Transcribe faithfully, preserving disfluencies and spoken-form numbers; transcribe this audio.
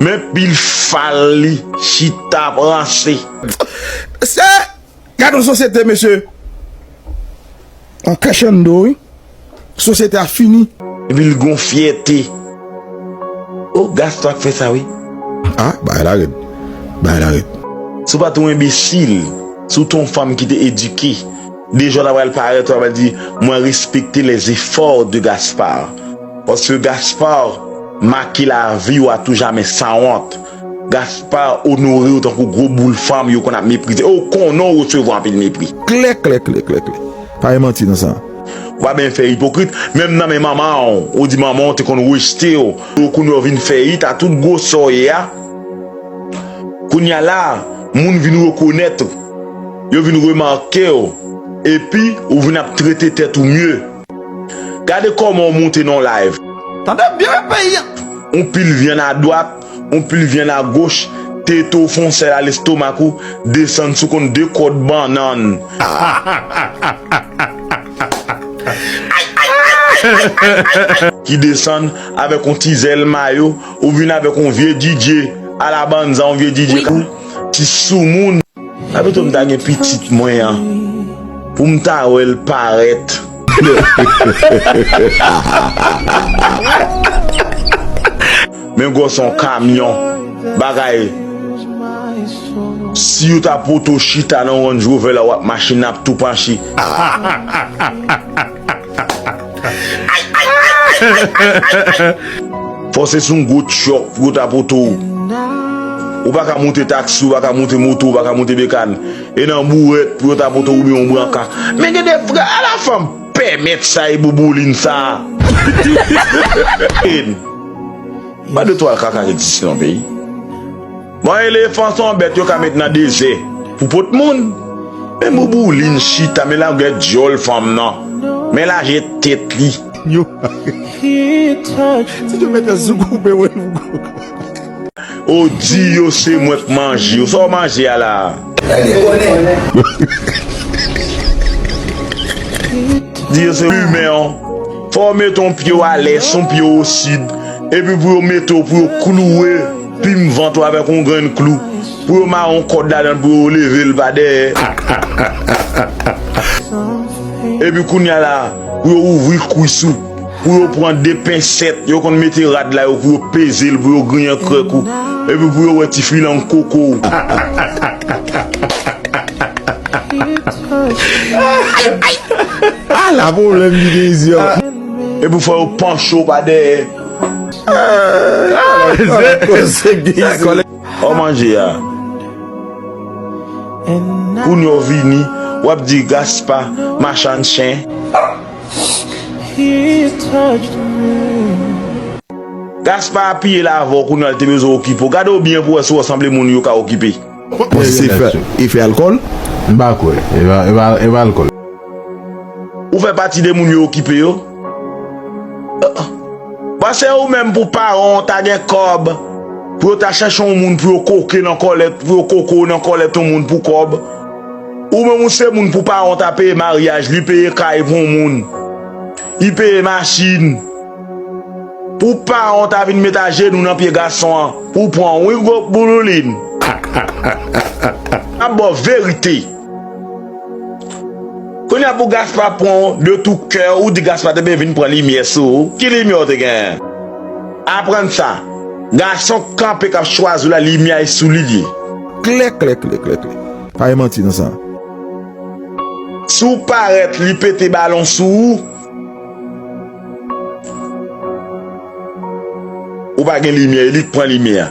Men pil fal li chita ap ranse. Se, gade yon sosyete, mesye. Yon crescendo, wi. Sosyete a fini. Epi l gon fyète. O, Gaspard k fè sa, wi. Ah, bagay la rèd. Bagay la rèd. Si w pa t yon enbesil, si w t yon fanm ki te edike, de jò ta pral parèt, w ta pral di, mwen respekte les efforts de Gaspard. Paske Gaspard make lavi w à tout jamais san wont. Gaspard onore w tankou gwo boul fanm yo konn ap meprize. Ou konnen w resevwa anpil mepri. Klè, klè, klè, klè, klè. Pa gen manti nan sa. Ou pa byen fè ipokrit, menm nan men manman w, ou di manman w te konn rejte w. Ou kounye w vin fè it a tout gwosè w ye a. Kounye a la, moun vin rekonèt ou. Yo vin remake w. Epi, ou vin ap trete tèt ou mye. Gade kòman w moute nan live. Tande byen peyi a. Yon pil vyann adwat, yon pil vyann agoch, tete w fè yon sèl a lestomak ou, desann sou konn de kòd bannann. Ki desann avèk yon ti zèl mayo, ou vin avèk yon vye djidje, alabanza, yon vye djidje, ti soumoun. A pito m ta gen pitit mwen an, pou m ta wè l parèt. Men gwòs yon kamyon, bagay. Si yo ta poto chita nan Range Rover la, w ap machin nan ap tou panche. Fò se sou yon gwo tchòk pou yo ta poto w. Ou pa ka moute taksi, ou pa ka moute moto, ou pa ka moute bekàn. E nan bourèt pou yo ta poto w oubyen yon branka. Men gen de frè, ala fanm pèmèt sa e bouboulin sa. Pa de twa kaka k egziste nan peyi. Bon, elefan se yon bèt yo ka met nan dezè pou pot moun. Men bouboulin chita, men lagè dyòl fanm nan. Men lajè tèt li. Yo. Si yo mete sou koupe, wè, ou di yo se mwen k manje yo. Sa w manje a la? Di yo se limen an. Fò w mete yon pye w alès, yon pye w osid. Epi pou yo mete w, pou yo klouwe plim vant ou avèk yon grenn klou. Pou yo mare yon kòd ladan l, pou yo leve l pa dèyè. Epi kounye a la, pou yo ouvri kwis ou. Pou yo pran de pensèt, yo konn mete rad la yo, pou yo peze l, pou yo griyen krèk ou. Epi pou yo wè ti filang koko w. Ala pwoblèm ki gen isit. Epi fò yo panche w pa dèyè. Koze gen isit. Ou manje a. Kounye w vini, w ap di Gaspa, machann chen. Gaspa apiye la avè w kounye a, l te bezwen okipe w. Gade w byen pou w wè si w sanble moun yo ka okipe. Bon, si se fè, e fè alkòl? M pa kwè. E pa, e pa, e pa alkòl. Ou fè pati de moun yo okipe yo? Paske ou menm pou paran w ta gen kòb, pou yo ta chèche yon moun pou yo koke nan kòlèt, pou yo koko nan kòlèt yon moun pou kòb. Ou menm ou se moun pou paran w ta peye maryaj, li peye kay pou yon moun. Li peye machin. Pou paran w ta vin met ajenou nan pye gason an, pou pran wi gwo bouloulin. Ap ba w verite. Kounye a pou Gaspa pran w de tou kè, ou di Gaspa te byen vin pran limyè sou ou. Ki limyè w te genyen? Aprann sa. Gason k kanpe k ap chwazi w la, limyè a sou li l ye. Klè, klè, klè, klè, klè. Pa gen manti nan sa. Si w parèt, li pete balon sou ou. Ou pa gen limyè, e li k pran limyè a.